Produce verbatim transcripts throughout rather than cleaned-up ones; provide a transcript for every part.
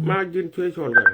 Ma jin cuɛ cɔl kɛ.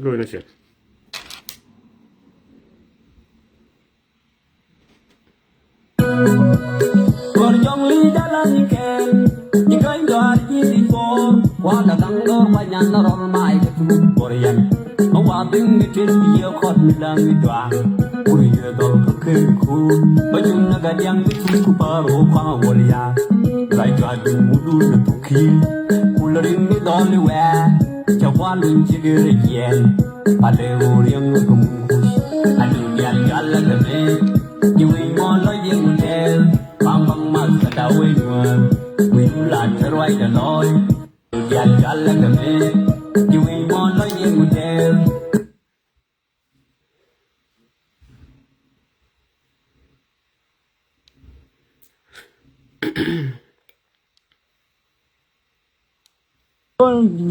Lo̱c ni cɛ.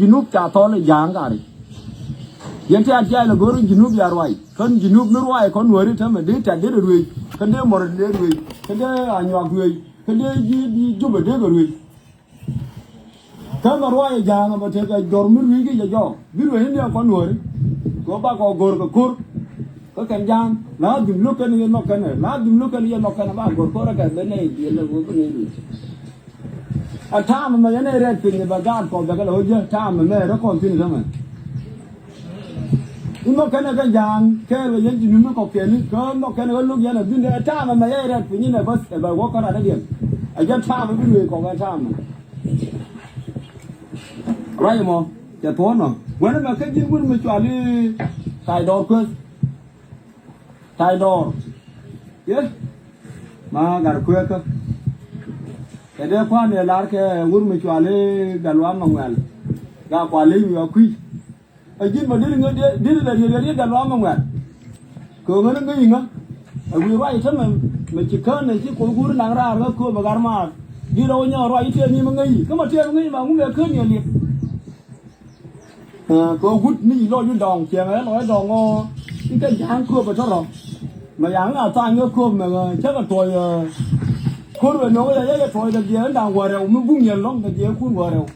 Junub ca thɔl ɛ ja̱a̱ŋ kari. Yɛn ti a tiay lɛ go̱r Junub ya ruay. Kän Junub mi ruay kɔn Nuäri tämɛ dee tɛt dee ruec. Kän dee mɔr dee ruec. Kän dee anyuak ruec. Kän dee ji̱ ji̱ Jubɛ dee kɛ ruec. Kä mɛ ruac ɛ ja̱a̱ŋ ɛmɛ tekɛ jɔr mi rui̱c ki jɛ jɔɔk bi ruec ni diɛn kɔn Nuääri. Kɛ ɣöö bakɔ go̱r kɛ ko̱r. Kä kɛn ja̱a̱ŋ la dhim lo̱k kɛn yɛ nhɔk kɛn ɛ la dhim lo̱k kɛn yɛ nhɔk kɛn ɛ ba go̱r ko̱r ɛ kɛ ben nɛy diɛn lɛ ɣöö bi nɛy luc. Ɛ ta̱a̱m ɛmɛ yɛn ɛ rɛɛt piny ɛ bɛ gaat kɔ bɛ kɛ lɛ ɣöö ji̱ ta̱a̱m ɛmɛ rɛ kɔn thi̱n ɛ tämɛ. I̱ mɔ kɛnɛ kɛ ja̱a̱ŋ kɛɛl kɛ yɛn ji̱ numi kɔ̱kiɛni kä mɔ kɛnɛ kɛ lo̱k yɛn ɛ bindɛ ɛ ta̱a̱m ɛmɛ yɛ rɛt piny inɛ bäth ɛ bɛ wä kä rat ɛ diɛn. Ɛ jɛ ta̱a̱m ɛ bi luëë kɔk ɛ ta̱a̱m ɛ. Ruac ɛmɔ. Cɛ thuɔ̱ɔ̱n nɔ. Wänɛ mɛ kä ji̱n wur mi cuali Tay Dɔɔr Kueth. Tay Dɔɔr. Ye. Ma gar kueekä. Kɛ dee kua̱n ëë lar kɛ wur mi cuali Gatluak Maŋuɛl. Ga kuali wi̱i̱ a kui̱. A ji̱n bä deri ŋä deri lɛ riet kɛ riet Gatluak Maŋuɛl. Kɛ ɣöö ŋän ŋäc iŋä. A wi̱i̱ ruac i̱ tämɛ mɛ ci kään ɛ ci Kuoth guur naŋ raar ɣä kööp ɛ gar maar. Di̱t rɛw nyɔɔk ruac i̱ tëë ni mi ŋäc i̱ kä ma tëë mi ŋäc i̱ ma ŋun ɛ kään ni a liep. Kɛ wut ni lɔc ni dɔŋ ciɛŋɛ lɔc dɔŋ ɔ. I̱ kɛ ja̱a̱ŋ kööp ɛ tɔrɔ. Mɛ ya̱a̱ŋ a tha̱a̱ŋ kɛ kööp mɛ cä kɛ tuɔc ɛ. Ko̱r wɛ no̱o̱ŋ yɛ yɛ tuɔc dɛ jiɛɛn da̱ŋ wä rɛw mi buŋ yɛn lɔ̱ŋ dɛ jiɛɛn kun wä rɛw.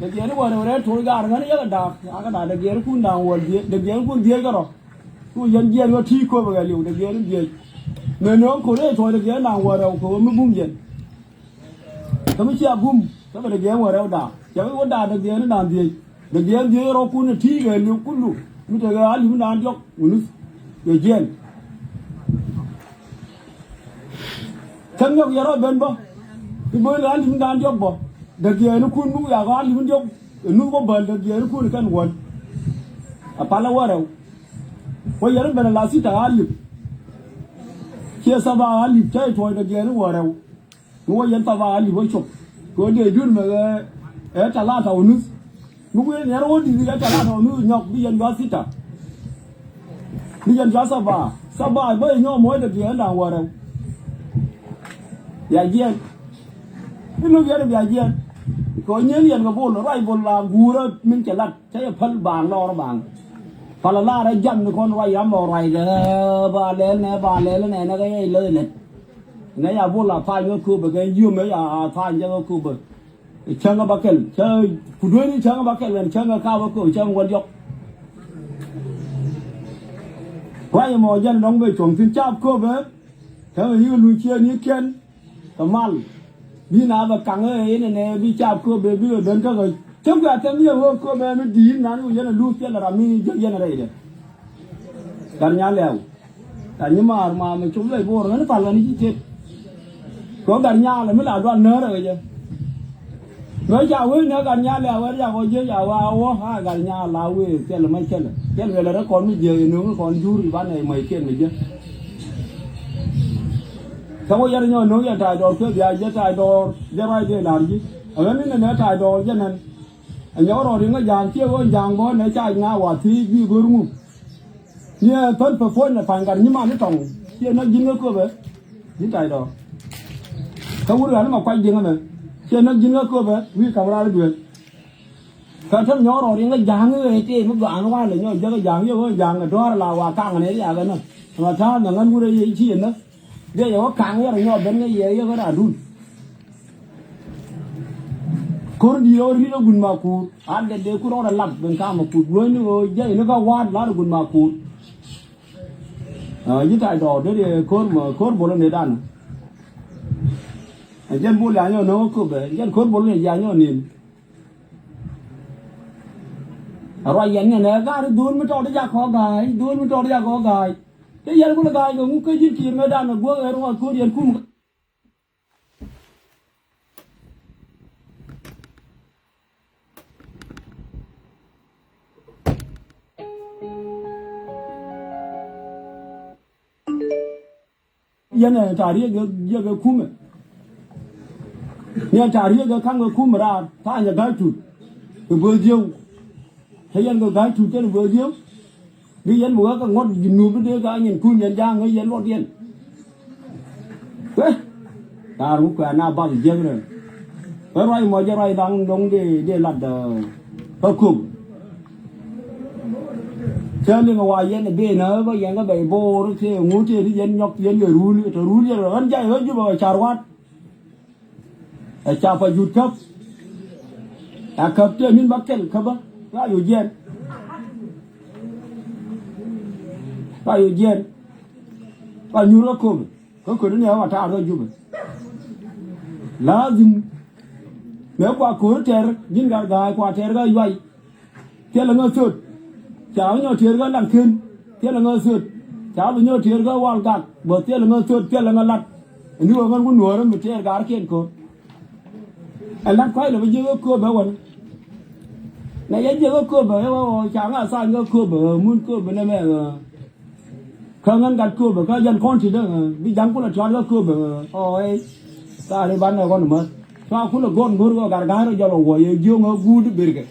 Dɛ jiɛɛn wä rɛw rɛw tuɔc gaar ŋän yɛ kɛ da̱a̱k a kɛ da̱a̱k dɛ jiɛɛn kun da̱ŋ wä jiɛɛn dɛ jiɛɛn kun jiɛɛn kɛ rɔ. Ku yɛn jiɛɛn wä ti̱i̱ kööp ɛ liw dɛ jiɛɛn jiɛɛn. Mɛ no̱o̱ŋ ko̱r yɛ tuɔc dɛ jiɛɛn da̱ŋ wä rɛw kɛ wä mi buŋ yɛn. Kä mi cia bum kä bɛ dɛ gɛɛŋ wä rɛw da̱a̱k cɛ wä da̱a̱k dɛ gɛɛŋ ni da̱a̱k dhiec dɛ gɛɛŋ dhiec rɔ kun ɛ ti̱i̱ kɛ li̱w kulu mi tekɛ a li̱w ni da̱a̱k diɔ̱k wä nuth kɛ jiɛɛn. Cäŋ nyɔk yɛ rɔ ben bä i̱ bä lɛ a li̱w ni da̱a̱k diɔ̱k bä dɛ gɛɛŋ ni kun mi wiak a li̱w ni diɔ̱k ɛ nuth wä bäl dɛ gɛɛŋ ni kun kɛn wäl. A palä wä rɛw wä yɛn ben a la thita a li̱w. Ciɛ thaba a li̱w cä i̱ tuɔ̱c dɛ gɛɛŋ ni wä rɛw. Mi wä yɛn thaba a li̱p wä cop kɛ wä dee jur mɛ ɛ talata wä nuth. Mi wee niɛr wä di̱t ɛ talata wä nuth nyɔk bi yɛn jua thita. Bi yɛn jua thaba thaba bä inyɔ mɔc dee biɛ ɛn da̱ŋ wä rɛw. Bia jiɛn bi lo̱k yɛn bia jiɛn. Kɛ wä nyien yɛn kɛ bol ruac bol la guurä min cɛ lat cä yɛ päl baaŋ lɔɔr baaŋ. Pal a laarä jam ni kɔn ruac ram mɔ ruac kɛ ba lɛl nɛ ba lɛl nɛ nɛ kɛ yɛ ilä ilät. Nɛ ya bol a tha̱a̱ny kä köpä kɛ yio̱mɛ ya tha̱a̱ny jɛ kä köpä. Cäŋ kä bäkɛl cä ku dueeni cäŋ kä bäkɛl kɛn cäŋ kä ka̱a̱p kä köpä cäŋ wä diɔ̱k. Ruac ɛmɔ jɛn dɔ̱ŋ ben cuɔ̱ŋ thi̱n caap köpä. Cäŋ kä yi̱k luc ciëën yi̱k kiɛn kɛ mal. Bi na bɛ kaŋ ɛ inɛ nɛ bi caap köpä bi kɛ ben kä kä cäŋ kuɛ athɛm yɛ ɣöö köpä mi di̱i̱t nan ku yɛn ɛ luth cɛ lɛ ram mi jek yɛn ɛ rɛydɛ. Gat nya lɛw. Gat nyi maar maar mi cop lɛc bo̱o̱r ɣän pal ɣän ci tet. Kɛ gat nyaal mi la dual näär ɛ jɛ. Mɛ ca wee nɛ gat nyaal ɛ wee riak ɔ jiec a waa wä a gat nyaal la wee thil mɛ cɛl. Cɛl wee lɛ rɛ kɔn mi jiɛk ɛ no̱o̱ŋ kɔn jur i̱ banɛ mɔc kiɛn mi jɛ. Kä wä yɛr nyɔ no̱o̱ŋ yɛn ta̱a̱ dɔɔr kueth ya jɛ ta̱a̱ dɔɔr jɛ ruac dee la̱r ji̱. A ɣän ni nɛ nɛ ta̱a̱ dɔɔr jɛ nɛn. A nyɔk rɔɔd in ŋä ja̱a̱ŋ ciɛ ɣöö ja̱a̱ŋ bä nɛ ca ŋa wa thiec bi go̱r ŋu. Ni ɛ thon pɛ puɔ̱ny nɛ pa̱ny gat nyiman ni tɔŋ. Ciɛ näk ji̱n kä köpɛ. Ji̱ ta̱y dɔɔr. Kä wur ɣän ma kuac ji̱n ɛmɛ. Ciɛ näk ji̱n kä köpɛ wi̱i̱ ka̱m raar i̱ duel. Kä täm nyɔk rɔɔd in kä ja̱a̱ŋ i̱ ɣöö tëë mi gɔaa ni wa̱a̱ lɛ nyɔk jäk ja̱a̱ŋ i̱ ɣöö ja̱a̱ŋ ɛ dɔ̱a̱r la wa kaŋ nɛ i̱ a ɣän nä. Ɛmɛ ta̱a̱ mɛ ŋän wur ɛ yiëë cië näk. Dee yɛ wä kaŋ yɛr nyɔk ben ŋäc yɛ yɛ ɣän a dun. Ko̱r di̱i̱t ɣöö ri̱t ɣä Gun Makuur a dee dee kur ɣä rɔ lap ben ka̱a̱m ɛ kut luäny ni ɣöö jɛy ni kä wa̱a̱t la̱t ɛ Gun Makuur. Ɛ ji̱ ta̱y dɔɔr dee dee ko̱r mɔ ko̱r bol ɣä nët an. Ɛ jɛn bol ya̱ nyɔ nöŋ ɣä köpɛ ɛ jɛn ko̱r bol ɣä nët ya̱ nyɔ nën. Ɛ ruac yɛn nɛn ɛ ga̱a̱r i̱ dho̱o̱l mi tɔɔt i̱ jak kɔ ga̱a̱c i̱ dho̱o̱l mi tɔɔt i̱ jak kɔ ga̱a̱c. Te yɛn kulɛ ga̱a̱c kɛ ŋuk kä ji̱n ki̱i̱r mëë dan ɛ guäk ɛ ruac ko̱r yɛn kum. Yɛn ɛ ta̱a̱ riek yɛ kɛ kumɛ. Ni ɛ ta̱a̱ riek yɛ ka̱ŋ kɛ kumɛ raar tha̱a̱ny ɛ ga̱a̱c tut kɛ buɔth jieu. Te yɛn kɛ ga̱a̱c tut kɛn buɔth jieu. Bi yɛn bi wee kɛ ŋuɔ̱t Junub bi dee ka nyin kuny yɛn ja̱a̱ŋ ŋäc yɛn luɔt yɛn. Wee. Raar wä kuɛ̈ɛ̈n na bath jiäk rɛl. Wee ruac mɔ jɛ ruac da̱ŋ dɔ̱ŋ dee dee lat kä köp. Cä liŋ wa yɛn ɛ ben ɛ bä yɛn kä bɛy bo̱o̱r tëë ŋut tëë ti yɛn nyɔk yɛn yɛ rul tɔ rul yɛn ɣän jay ɣä Jubɛ ɛ car wa̱a̱t. Ɛ ca pa jut käp. Ɛ käp tëë min ba kɛl käpä ruac ɣöö jiɛn. Ruac ɣöö jiɛn. Ruac nyuur kä köpɛ kä köt ni ɛ wa taar kä Jubɛ. La̱a̱dhim mëë kua ko̱r tɛr ji̱n gat ga̱a̱c kua tɛr kä yuay. Thilɛ ŋä thöt. Ca bi nyɔk tiɛɛr kä Laŋken. Thilɛ ŋä thöt. Ca bi nyɔk tiɛɛr kä Wal Gak bä thilɛ ŋä thöt thilɛ ŋä lat. Ɛn ni ɣöö ŋän ku nuäärä mi tɛɛr gaarkiɛn köör. Ɛ lat kua̱c lɛ bä jiäk ɛ köör bɛ wän. Nɛ yɛ jiɛ kä köpɛ ɛ wä ɣɔɔ ca ŋa tha̱a̱ny kä köpɛ ɛ mun köpɛ nɛ mɛ ɛ. Kä ŋän gat köpɛ kä jɛn kɔn ti däŋ ɛ bi ja̱ŋ kulɛ cuat kä köpɛ ɛ ɣɔɔ ɛ. Tha̱a̱ ri ban ɛ kɔn mäth cua kulɛ gɔn go̱r kɛ gat ga̱a̱r ɛ jɔl ɛ wuɔc ɛ jiöŋ ɛ guut birkɛ.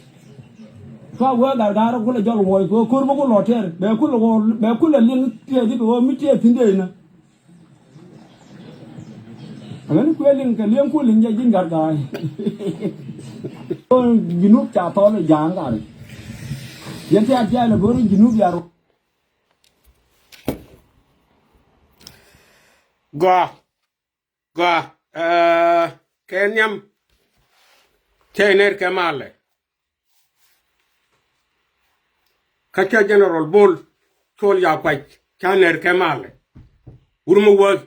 Cua wee gat ga̱a̱r ɛ kulɛ jɔl ɛ wuɔc kɛ ko̱r bä ku lɔ tɛr bɛ kulɛ ɣɔɔ bɛ kulɛ liŋ tiɛɛc i̱ kɛ ɣöö mi tiɛɛc thi̱n dee inä. Ɣän kuɛ liŋ kɛ liŋ ku liŋ jɛ ji̱n gat ga̱a̱c. Junub ca thɔl ja̱a̱ŋ gat. Yɛn tiaat tiaat lɛ go̱r junub ya ro. Gɔaa. Gɔaa. Ɛɛ, kɛ nhiam. Cɛ ner kɛ malɛ. Kä cä General Bol Cuɔl Yakuac ca ner kɛ malɛ. Wur mi wäth.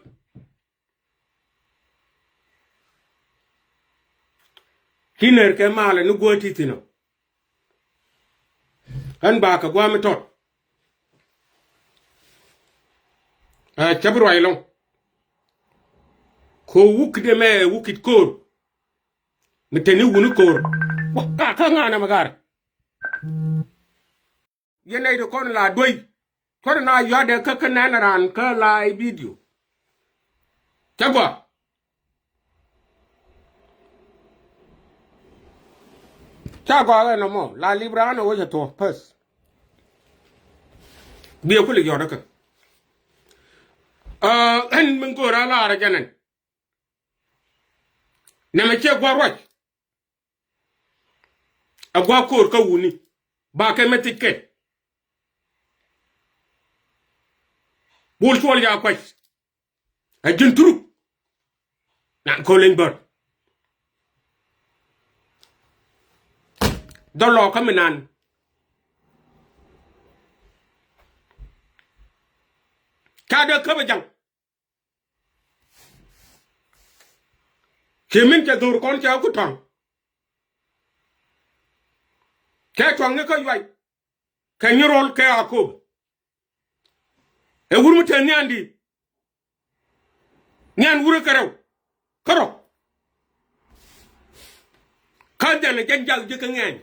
Ci ner kɛ malɛ ni guäth ti thi̱n ɔ. Ɣän ba kɛ gua̱a̱m mi tɔt. Ɛ, cä bi ruac ɛlɔ̱ŋ. Ko wuk de mɛ wuk it ko̱o̱r. Mi teni wuni ko̱o̱r. Wa ka kä ŋa̱a̱n ɛmɛ ga̱r. Yɛn nɛy ti kɔn la duey. Cuɔt na yua̱dɛ kä kä nɛn raan kä la i̱ bidio. Cä gɔaa. Ca gɔaa ɣän nɔmɔ la lip raan ɛ wec ɛ thuɔ̱k päth. Biɛ kuli yɔt kä. Ɛ, ɛn min go̱o̱r a laarä jɛ nɛn. Nɛmɛ ciɛ gua̱r ruac. A gua̱r ko̱o̱r kä wuni. Ba kɛ mɛ thic kɛ. Bul Cuɔl Yakuac. A ji̱n turuk. Nan ko̱ leny bär. Dhɔl lɔ kä mi nan. Ca dee käp a jaŋ. Ci min cɛ dhor kɔn cɛ ku tɔŋ. Kɛ tuaŋni kä yuay. Kɛ nyi rol kɛ a kop. Ɛ wur mi te niandi. Nian wurä kärɛw kärɔ. Kä jɛn ɛ jɛn jak ji̱ kä ŋɛɛny.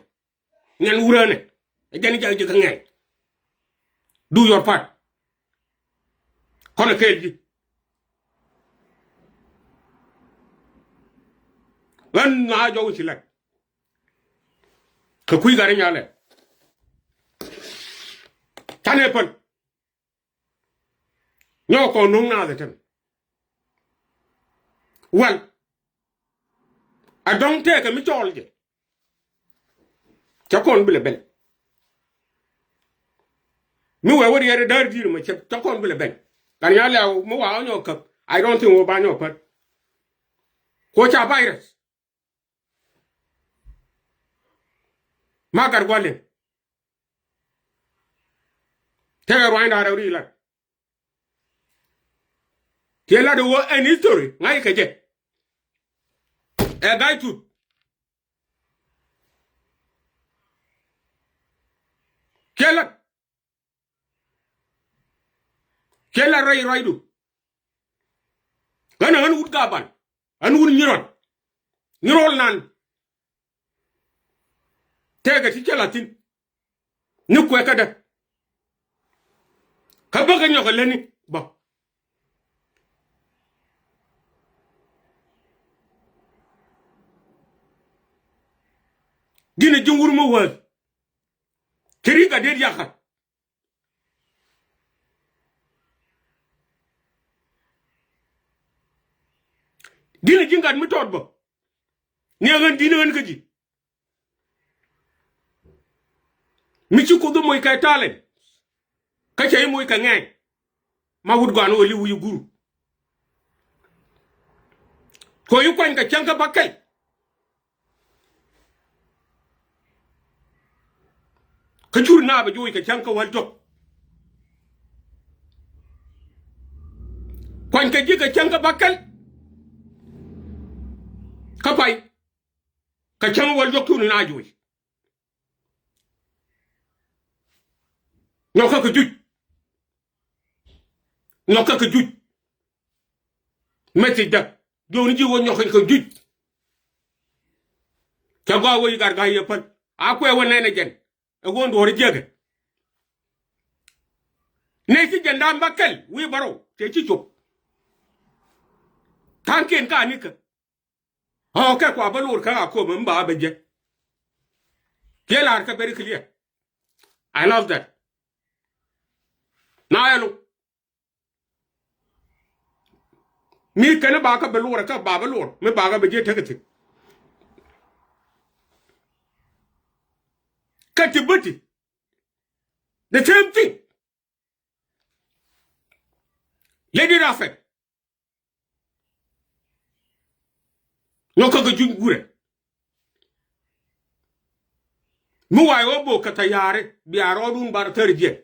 Nian wurä nɛ ɛ jɛn jak ji̱ kä ŋɛɛny. Do your part. Kɔn ɛ kɛɛl ji̱. Ɣän na jɔw ci lɛk. Kɛ kui̱ gari nyalɛ. Canɛ päl. Nyɔk kɔn no̱o̱ŋ naath ɛ tɛm. Wal. A dɔ̱ŋ tɛɛkɛ mi cɔɔl jɛ. Cä kɔn bilɛ ben. Mi wee wä riɛt ɛ däär di̱i̱r mɛ cɛ cä kɔn bilɛ ben. Kan ya lɛw mi wa ɔ nyɔk käp. I don't think wä ba nyɔk päl. Kuɔ ca virus. Ma gat gua̱liŋ. Tekɛ ruanyda rɛw ri lat. Kiɛ lat wä ɛn history ŋa̱c kɛ jɛ. Ɛ ga̱y tut. Kiɛ lat. Kiɛ lat rɔy rɔydu. Ɣän ɛ ɣän wut Gaban. Ɣän wut Nyirɔl. Nyirɔl nan. Tëëkɛ ti cä la̱th thi̱n. Ni kuɛ kädä. Kä bäkɛ nyɔk ɛ lätni bä. Ji̱n ɛ ji̱ wur mi wäth. Ci ri gat diet yakä. Di̱n ɛ ji̱ gat mi tɔt bä. Ni ɛ ɣän di̱n ɛ ɣän kä ji̱. Mi ci Kuoth ɛ moc kɛ talent. Kä cɛ i̱ moc kɛ ŋɛɛny. Ma wut gɔaa ni ɣöö li̱w wi̱c ɛ guru. Kɛ ɣöö i̱ kuany kɛ cäŋ kä bäkɛl. Kä cur naap ɛ joc kɛ cäŋ kä wäl tɔ̱. Kuany kɛ ji̱ kɛ cäŋ kä bäkɛl. Kä pay kɛ cäŋ wäl tɔ̱ cur ni na joc. Nyɔkä kɛ juc. Nyɔkä kɛ juc. Message dä. Jiɔni ji̱ wä nyɔkä kɛ juc. Cɛ gɔaa wä yi gat ga̱a̱c yɛ päl. A kuɛ wä nɛn ɛ jɛn. Ɛ ɣöö duɔ̱ɔ̱r jiäkɛ. Nɛy ci jɛn da̱a̱n bä kɛl wi̱i̱ bärɔw tëë ci cop. Tha̱a̱ŋkiɛn ka nikä. Ɣɔ̱ɔ̱kɛ kua bä lo̱r kä a kuɔmɛ mi ba bä jɛ. Kiɛ la̱r kɛ very clear. I love that. Na ɛlʋ. Mi kɛn ba kä bä lo̱r kä ba bä lo̱r mi ba kä bä jɛ tekɛ thi̱n. Kä ti bä ti. The same thing. Lady Raphet. Nyɔk kä kɛ juny gurɛ. Mi wa̱i̱ wä bok kɛ tha̱ya̱ri bia rɔɔdun bar thäri jiɛn.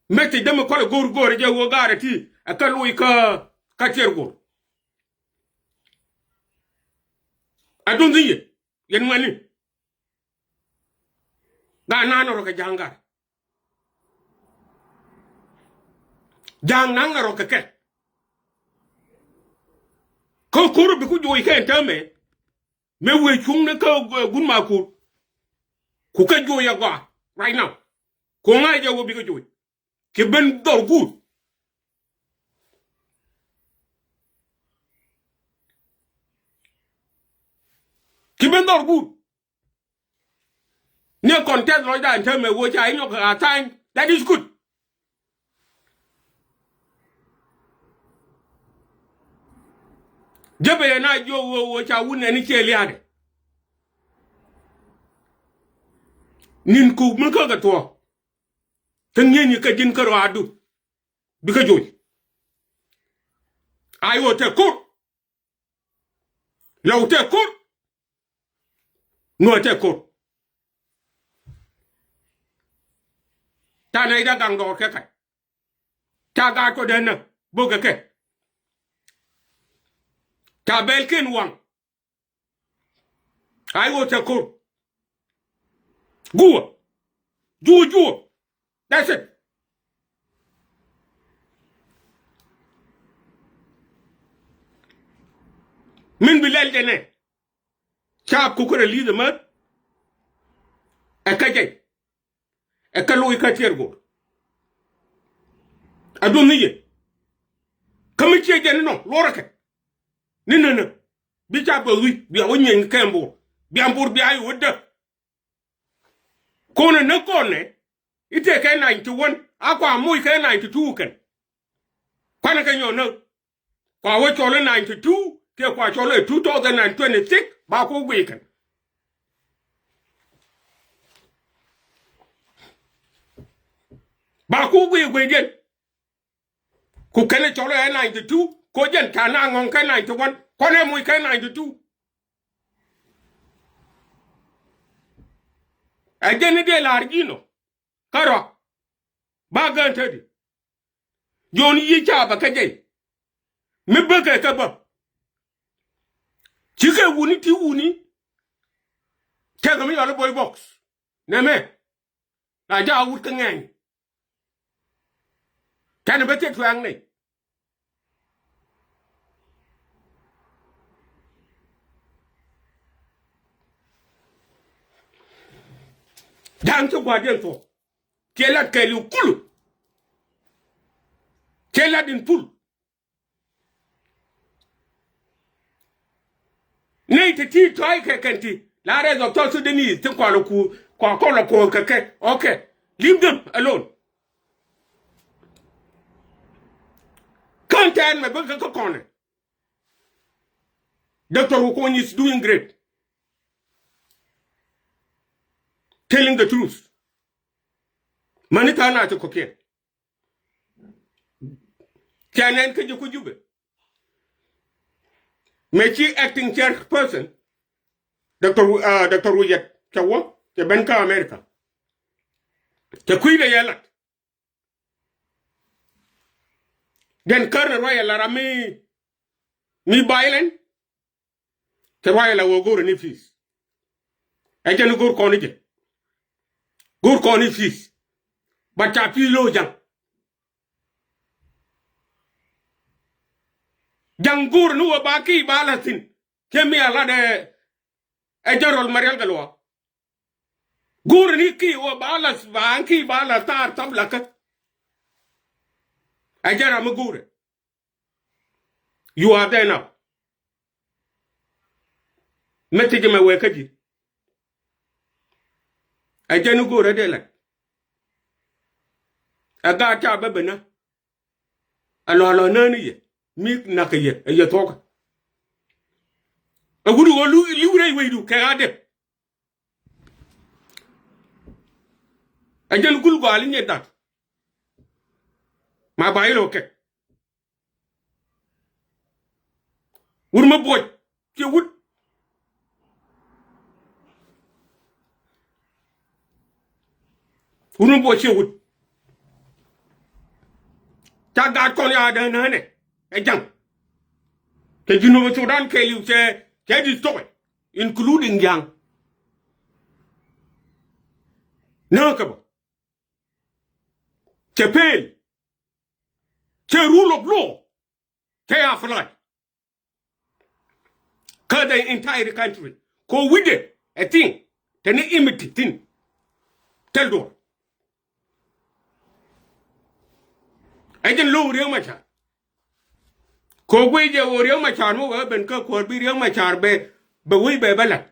Message dämi kɔlɛ go̱r go̱r jɛ wä gaarɛ ti ɛ kä loc kä kä tiɛr go̱r. Ɛ duŋ thi̱n yɛ yɛn ŋuɛni. Gaa naan rɔ kɛ ja̱a̱ŋ gat. Ja̱a̱ŋ naŋ ɛ rɔ kɛ kɛ. Kä ko̱r bi ku joc kɛ ɛn täämɛ. Mëë wëë cuŋni kä, eh, gun ma ko̱r. Ku kɛ joc ɛ gɔaa right now. Ku ŋa̱c jɛ wä bikɛ joc. Ki ben dhɔr guur. Ki ben dhɔr guur. Ni contest lɔcda in term ɛ wä ca inyɔk a time, that is good. Jɛ bɛ yɛ na jiɔ wä wä ca wun ɛn i̱ ciɛ liaadɛ. Nin kuk mi kä kɛ thuɔ̱k. Kä ŋi̱enyni kä ji̱n kä rɔaadu. Bikɛ joc. Ay wä tɛ ko̱r. Lɔw tɛ ko̱r. Nuɔ tɛ ko̱r. Ta nɛy da gaŋ dɔɔr kɛ kac. Ta gaat kɔ dɛn nä bokɛ kɛ. Ta bɛl ken waŋ. Ay wä tɛ ko̱r. Guɔ. Juɔ juɔ. That's it. Min bi lɛl jɛ nɛ. Ca kukɛ rɛ li̱th ɛmät. Ɛ kä jɛny. Ɛ kä loc kä tiɛɛr go̱o̱r. Ɛ duɔth ni yɛ. Kä mi ciɛ jɛn inɔ luɔrɛ kɛ. Ni nänä. Bi ca bɛ wi̱c bia wä nyieny kɛ mbur. Bia mbur bia i̱ wä däk. Kɔnɛ näk kɔnɛ i̱ tëë kɛ ninety one a kua moc kɛ ninety two kɛn. Kuanɛ kɛ nyɔk näk kua wä cɔl i̱ ninety two kiɛ kua cɔl i̱ two thousand and twenty six ba ku guiy kɛn. Ba ku guiy guiydiɛn. Ku kɛn ɛ cɔl ɛ ninety two ko jɛn ca na ŋɔŋ kɛ ninety one kɔn ɛ muc kɛ ninety two. Ɛ jɛn i̱ dee la̱r ji̱n ɔ kärɔa. Ba gään te di. Jon yi ca bä kä jɛy. Mi bäkɛ kä bä. Cikɛ wuni ti wuni. Tɛkɛ mi yɔl i̱ boy box nɛmɛ. La ja wut kä ŋɛny. Kɛn bä thil tuɛŋ ni. Da̱ŋ ci gua̱diɛn thuɔ̱k. Ciɛ lat kɛɛliw kul. Ciɛ lat in pul. Nɛy ti ti tɔ̱a̱c kɛ kɛn ti la rest of South Sudanese ti kɔn ku kɔn kɔn la kuɔth kɛ kɛ. Okay. Leave them alone. Kän tɛɛn mɛ bä kä kɔnɛ. Doctor Wukony is doing great. Telling the truth. Mani tha̱a̱ŋ na ti kɔ̱kiɛn. Ca nɛn kä ji̱ ku Jubɛ. Mëë ci acting chairperson, Doctor Wu-, ah, Doctor Wuyet, cɛ wä, cɛ ben kä America. Cɛ kui̱dɛ yɛ lat. Jɛn kär ni ruac ɛ la ram mi, mi violent. Cɛ ruac ɛ la wä go̱o̱r ni peace. Ɛ jɛn go̱o̱r kɔn ni jɛ. Go̱o̱r kɔn ni peace. But ca peace lo̱o̱ ja̱ŋ. Ja̱ŋ go̱o̱r ni wä ba ki ba la thi̱n. Cɛ mi a lat ɛ Ɛ General Marial Gatluak. Go̱o̱rɛ ni ki wä ba la, ba an ki ba la taar thap lakä. Ɛ jɛn ram mi go̱o̱rɛ. You are there now. Message mɛ wee kä ji̱. Ɛ jɛn ni go̱o̱rɛ dee lat. Ɛ gaat ca bä ben na. Ɛ lɔ̱a̱ lɔ̱a̱ nääni yɛ mi nakä yɛ ɛ yɛ thuɔ̱kä. Ɛ wut ɣöö li̱w rɛy wecdu kɛ ɣa̱ dee. Ɛ jɛn gul gɔaali nyɛ dat. Ma ba ilɔ kɛ. Wut mi buɔc ciɛ wut. Wut mi buɔc ciɛ wut. Ca gaat kɔn ya dee nänɛ ɛ jaŋ. Kɛ Junub Sudan kɛɛliw cɛ, cɛ di tokɛ, including jaŋ. Nääkä bä. Cɛ peel. Cɛ rule of law. Cɛ ya apply. Kä the entire country. Ko wi̱dɛ ɛ thi̱n. Tɛni imiti thi̱n. Tɛl duɔr. Ɛ jɛn lo̱w Riek Machar. Ko guic jɛ ɣöö Riek Machar mi wee ben kä kuäär bi Riek Machar bɛ, bɛ wec bɛ bä la̱t.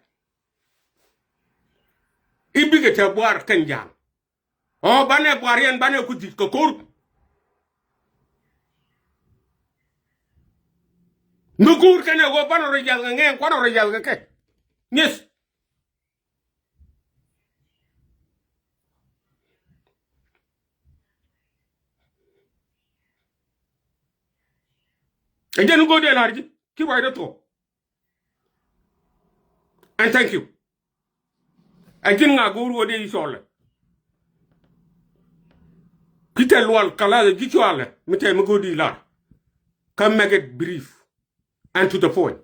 I̱ bikɛ tɛ buar kɛn ja̱a̱ŋ. Ɔ banɛ buar yɛn banɛ ku dhi̱c kɛ ko̱r. Mi ko̱r kɛnɛ ɣöö banɛ rɔ yɛl kɛ ŋɛɛŋ kuanɛ rɔ yɛl kɛ kɛ. Nyeth. Ɛ jɛn go̱o̱r dee la̱r ji̱ ki ruacdä thuɔ̱k. And thank you. Ɛ ji̱n ŋa go̱o̱r wä dee i̱ cɔɔlɛ. Ki tɛ lual kɛ lath ɛ ji̱ cɔalɛ mi tɛ mi go̱o̱r di lar. Kä make it brief and to the point.